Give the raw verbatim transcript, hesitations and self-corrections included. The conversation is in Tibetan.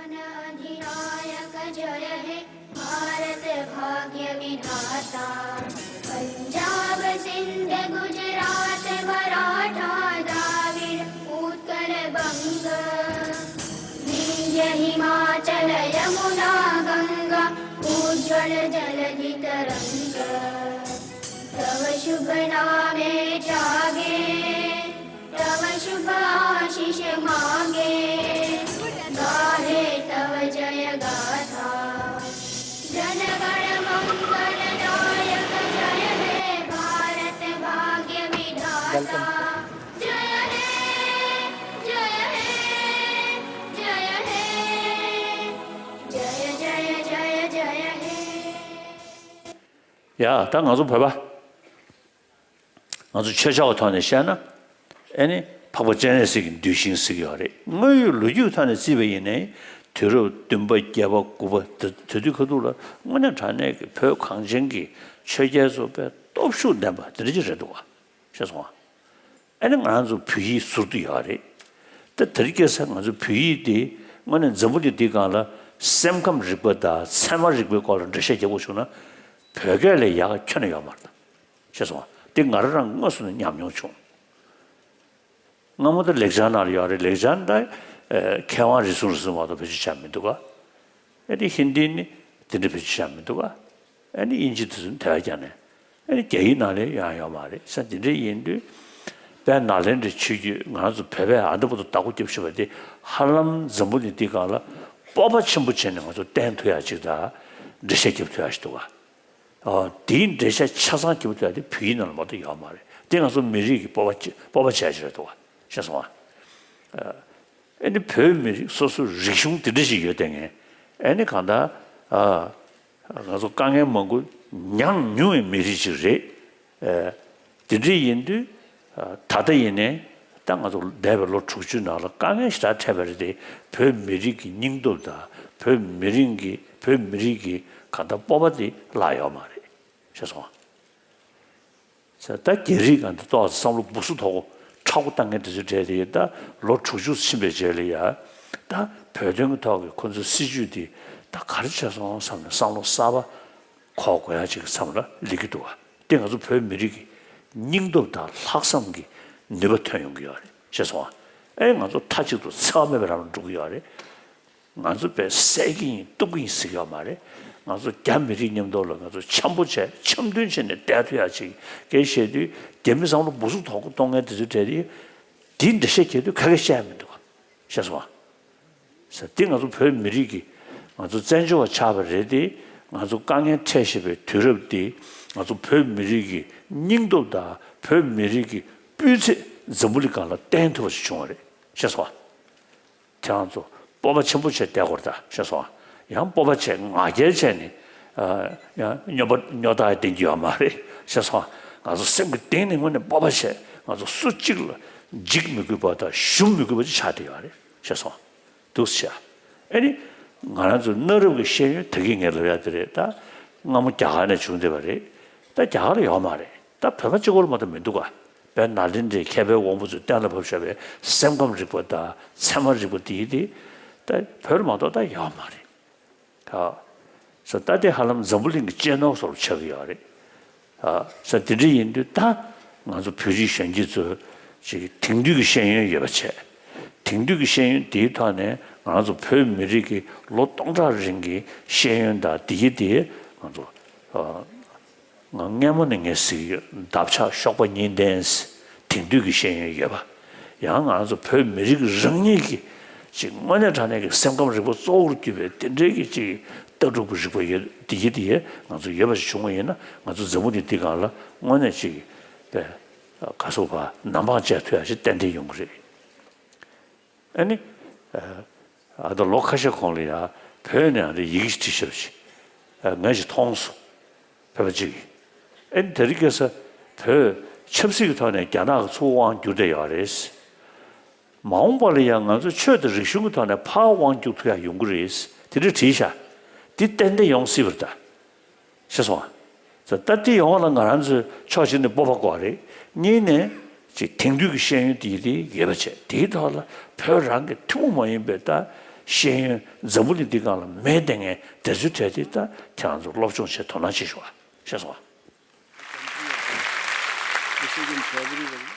अधिनायक जय हे भारत भाग्य विधाता। पंजाब सिंध गुजरात मराठा द्राविड़ उत्कल बंग, विंध्य हिमाचल यमुना गंगा उज्ज्वल जलधि तरंग। तव शुभ नामे जागे, तव शुभ आशीष मांगे, गाहे तव जय गाथा। जन गण मंगल दायक जय हे भारत भाग्य विधाता। जय हे, जय हे, जय हे, जय जय जय जय हे। ཡ། ད་ང་ཚོ་བོད་པ། ང་ཚོ་ཆོས་ཕྱོགས་ཀྱི་ཐོག་ནས་བཤད་ན། ཨེ་ནི་འཕགས་པ་སྤྱན་རས་གཟིགས་ཀྱི་གདུལ་ཞིང་ཟེར་གྱི་ཡོད་རེད། དངོས་ཡོད་ལོ་རྒྱུས་ཐོག་ནས་བརྩིས་པ་ཡིན་ནའི། དུས་རབས་བདུན་པ་བརྒྱད་པ་དགུ་པ་དེ་དེ་དུས་ཁ་ཐུག་ལ་དངོས་གནས་དྲང་གནས་ཀྱི་བོད་གངས་ཅན་གྱི་ཆོས་རྒྱལ་ཚོ་དཔེ་སྟོབས་ཤུགས་ལྡན་པ་དེ་འདྲ་ཅིག་རེད་འདུག་ག་ཤེས་སོང་ང་། ཨེ་ནི་ང་ཚོ་བོད་ཡིག་ཟུར་དུ་ཡོད་རེད། ད་དེ་རིང་ཁ་སང་ང་ཚོ་བོད་ཡིག་འདི་དངོས་གནས་འཛམ་བུ་གླིང་འདིའི་སྒང་ལ་སེམས་ཁམས་རིག་པ་དང་ཚད་མ་རིག་པའི་སྐོར་ལ་འགྲེལ་བཤད་རྒྱག་དགོས་བྱུང་ན། བོད་སྐད་ལས་ཡག་ཁྱོན་ནས་ཡོད་མ་རེད་ད། ཤེས་སོང་ང་། འདི་ང་རང་རང་དངོས་སུ་ནས་ཉམས་མྱོང་བྱུང་། སྔ་མོ་ད་ལེགས་སྦྱར་ནང་ལ་ཡོད་རེད། ལེགས་སྦྱར་ད་ཨེ་མཁས་དབང་རིགས་གསུམ་རིགས་གསུམ་མ་གཏོགས་བེད་སྤྱོད་བྱས་མི་འདུག་ག་ཨེ་ནི་ཧིན་དི་ནི་དེ་འདྲ་བེད་སྤྱོད་བྱས་མི་འདུག་ག་ཨེ་ནི་དབྱིན་ཇི་དེ་ཚོ་དེ་བས་ཀྱང་ནས། ཨེ་ནི་རྒྱ་ཡིག་ནང་ལ་ཡང་ཡོད་མ་རེད། ས་དེ་འདྲ་ཡིན་དུས། དཔལ་ནཱ་ལེནྡྲའི་ཆོས་བརྒྱུད་ང་ཚོ་བོད་པས་ཨ་འདྲ་པོ་དུ་བདག་པོ་རྒྱབ་བཞིན་པ་དེ་ཧ་ལམ་འཛམ་བུ་གླིང་འདི་སྒང་ལ་སྤོབས་པ་ཆེན་པོ་བྱས་ནས་ང་ཚོ་བསྟན་ཐུབ་ཡག་ཅིག་དང་འགྲེལ་བཤད་རྒྱབ་ཐུབ་ཡག་ཞིག་འདུག་ག་ཨོ། དེའི་འགྲེལ་བཤད་ཆ་ཚང་རྒྱབ་ཐུབ་ཡག་དེ་བོད་ཡིག་ནང་ལ་མ་གཏོགས་ཡོད་མ་རེད། དེ་ང་ཚོ་མི་རིགས་ཀྱི་སྤོབས་པ་ཆེ་སྤོབས་པ་བྱས་ཡག་ཅིག་རེད་འདུག་ག་ཤེས་སོང་ང་། ཨེ་ནི་བོད་མི་རིགས་སོ་སོའི་རིག་གཞུང་དེ་འདྲ་ཞིག་ཡོད་དེ་ངས། ཨེ་ནི་གང་ལྟར། ཨ། ང་ཚོ་དཀའ་ངལ་མང་པོ་མྱངས་མྱོང་བའི་མི་རིགས་ཅིག་རེད། ཨེ། དེ་འདྲ་ཡིན་དུས། ཨ། ད་ལྟ་ཡིན་ནའི་ད་ང་ཚོ་འདས་པའི་ལོ་དྲུག་ཅུ་ནང་ལ་དཀའ་ངལ་ཞེ་དྲག་འཕྲད་པ་རེད་དེ། བོད་མི་རིགས་ཀྱི་སྙིང་སྟོབས་དང་བོད་མི་རིགས་ཀྱི་བོད་མི་རིགས་ཀྱི་གང་ལྟར་སྤོབས་པ་དེ་བརླག་ཡོད་མ་རེད། ཤེས་སོང་ང་། ད་རྒྱ་རིགས་གང་དེ་ཏོག་ཙམ་བསམ་བློ་སྦུག་སུ་ཐོག་ཁྲ་བོ་བཏང་མཁན་དེ་ཚོའི་གྲས་དེ་ད་ལོ་དྲུག་ཅུ་ཕྱིན་པའི་རྗེས་ལ་ཡ། ད་བོད་དོན་གྱི་ཐོག་གི་ཁོ་ཚོའི་སྲིད་བྱུས་དེ་ད་ག་རེ་བྱས་སོང་བསམ་ནས་བསམ་བློ་གསར་པ་འཁོར་དགོས་ཡ་ཅིག་གི་མཚམས་ལ་སླེབས་ཀྱི་འདུག་བ། དེ་ང་ཚོ་བོད་མི་རིགས་ཀྱི་སྙིང་སྟོབས་དང་ལྷག་བསམ་གྱི་ནུས་པ་ཐོན་ཡོང་གི་ཡོད་རེད། ཤེས་སོང་ང་། ཨེ་ང་ཚོ་མཐའ་གཅིག་ཏུ་འཚེ་བ་མེད་པའི་ལམ་ལ་འགྲོ་གི་ཡོད་རེད། ང་ཚོ་དཔེ་བསད་ཀྱི་ཡིན་གཏུབ་ཀྱི་ཡིན་ཟེར་གྱི་ཡོད་མ་རེད། ང་ཚོ་རྒྱ་མི་རིགས་མཉམ་དུ་ལ་ང་ཚོ་འཆམ་པོ་བྱས་འཆམ་མཐུན་བྱས་ནས་བསྡད་ཐུབ་ཡག་ཅིག་སྐད་བཤད་དུས། རྒྱ་མི་བསམ་བློ་སྦུག་སུ་ཐོག་གཏོང་མཁན་དེ་ཚོའི་གྲས་དེ། དེའི་འགྲེལ་བཤད་རྒྱག་དུས་ག་གེ་བཤད་ཡ་མི་འདུག་ག་ཤེས་སོང་ང་། ཟེར་དེ་ང་ཚོ་བོད་མི་རིགས་ཀྱི་ང་ཚོ་བཙན་བྱོལ་བ་ཆགས་པ་རེད་དེ། ང་ཚོ་དཀའ་ངལ་འཕྲད་བཞིན་པའི་དུས་རབས་འདི་ང་ཚོ་བོད་མི་རིགས་ཀྱི་སྙིང་སྟོབས་དང་བོད་མི་རིགས་ཀྱི་སྤུས་ཚད་འཛམ་བུ་གླིང་སྒང་ལ་བསྟན་ཐུབ་པ་ཞིག་བྱུང་བ་རེད། ཤེས་སོང་ང་། ཁྱེད་རང་ཚོ་སྤོབས་པ་ཆེན་པོ་བྱས་བསྡད་དགོས་རེད་ད། ཤེས་སོང་ང་། ཡང་སྤོབས་པ་བྱས་ང་རྒྱལ་བྱས་ནས། ཨ། ཡང་སྨྱོ་པ་སྨྱོ་རྟགས་ལྡན་གྱི་ཡོད་མ་རེད། ཤེས་སོང་ང་། ང་ཚོ་སེམས་ཀྱི་གཏིང་ནས་དངོས་གནས་སྤོབས་པ་བྱས། ང་ཚོ་སུ་གཅིག་ལ་འཇིགས་མི་དགོས་པ་དང་ཞུམ་མི་དགོས་པ་ཅིག་ཆགས་བསྡད་ཡོད་རེད། ཤེས་སོང་ང་། འདུག་སེ་བྱས། ཨེ་ནི། ང་རང་ཚོའི་གནའ་རབས་ཀྱི་ཤེས་ཡོན་ད་གིན་ངས་ལབ་ཡ་དེ་རེད་ད། སྔ་མོ་རྒྱ་གར་ནས་བྱུང་བསྡད་པ་རེད། ད་རྒྱ་གར་ལ་ཡོད་མ་རེད། ད་བོད་པ་གཅིག་པོ་ལ་མ་གཏོགས་མི་འདུག་ག་དཔལ་ནཱ་ལེནྡྲའི་མཁས་པའི་དབང་པོ་ཚོས་གཏན་ལ་ཕབ་བཞག་པའི་སེམས་ཁམས་རིག་པ་དང་ཚད་མ་རིག་པ་དེ་ཡིན་ཏེ། ད་བོད་ལ་མ་གཏོགས་ད་ཡོད་མ་རེད། ད། ས་ད་དེ་ཧ་ལམ་འཛམ་བུ་གླིང་གི་གཅེས་ནོར་བཟོ་འདྲ་ཆགས་ཀྱི་ཡོད་རེད། ཨ། ས་དེ་འདྲ་ཡིན་དུས་ད་ང་ཚོ་བོད་རིགས་གཞོན་སྐྱེས་ཚོས་ཅིག་དེང་དུས་ཀྱི་ཤེས་ཡོན་ཡོད་པ་བྱས། དེང་དུས་ཀྱི་ཤེས་ཡོན་དེའི་ཐོག་ནས་ང་ཚོ་བོད་མི་རིགས་ཀྱི་ལོ་སྟོང་ཕྲག་རིང་གི་ཤེས་ཡོན་དང་དེ་ཡི་དེ་ང་ཚོ། ཨ། ང་སྔ་མོ་ནས་ངས་ཟེར་གྱི་ཡོད། འདབ་ཆགས་གཤོག་པ་གཉིས་ལྡན། དེང་དུས་ཀྱི་ཤེས་ཡོན་ཡོད་པ། ཡང་ང་ཚོ་བོད་མི་རིགས་རང་ཉིད་ཀྱི་ཅིག་དངོས་གནས་དྲང་གནས་ཀྱི་སེམས་ཁམས་རིག་པ་གཙོ་བོར་གྱུར་པའི་དེ་འདྲའི་གི་ཅིག་ལྟ་གྲུབ་ཀྱི་རིག་པ་ཡོད་དེ་ཡི་དེ་ཡི་ང་ཚོ་ཡོད་པ་ཞིག་བྱུང་བ་ཡིན་ན། ང་ཚོ་འཛམ་བུ་གླིང་འདི་སྒང་ལ་དངོས་གནས་ཅིག་པའི་ག་སོགས་པ་ནམ་འཕང་བཅད་ཐུབ་ཡ་ཞིག་ཏན་ཏན་ཡོང་གི་རེད། ཨ་ནི། ཨ། ད་ལོ་ཁ་ཤས་གོང་ལ་ཡ་བོད་ནས་ཨ་ནི་ཡི་གེ་ཞིག་བྲིས་ཤག་ཅིག་ཨ། ངས་ཅིག་མཐོང་སོང་། བོད་པ་གཅིག་གིས། ཨ་ནི་དེ་རིང་ཁ་སང་བོད་ཆབ་སྲིད་ཀྱི་ཐོག་ནས་རྒྱ་ནག་གི་ཚུར་དབང་བསྒྱུར་བསྡད་ཡོད་རེད། མ་འོངས་པ་ལ་ཡང་ང་ཚོ་ཆོས་དང་རིག་གཞུང་གི་ཐོག་ནས་ཕར་དབང་བསྒྱུར་ཐུབ་ཡ་ཡོང་གི་རེད། དེ་འདྲ་བྲིས་ཤག་འདི་ཏན་ཏན་ཡོང་སྲིད་པ་རེད་ད། ཤེས་སོང་ང་། ད་ལྟ་འདི་ཡོང་བ་ལ་ང་རང་ཚོས་ཕྱོགས་གཅིག་ནས་སྤོབས་པ་དགོས་རེད། གཉིས་ནས་ཅིག་དེང་དུས་ཀྱི་ཤེས་ཡོན་དེ་དེ་ཡོད་པ་བྱས། དེའི་ཐོག་ལ་བོད་རང་གི་ཐུན་མོང་མ་ཡིན་པའི་ད་ ཤེས་ཡོན་འཛམ་བུ་གླིང་འདི་སྒང་ལ་མེད་བསྡད་མཁན་དེ་ཚོའི་གྲས་དེ་ད་ཁྱེད་རང་ཚོ་སློབ་སྦྱོང་བྱེད་དོ་སྣང་བྱེད་ཤོག་ཨ། ཤེས་སོང་ཨ།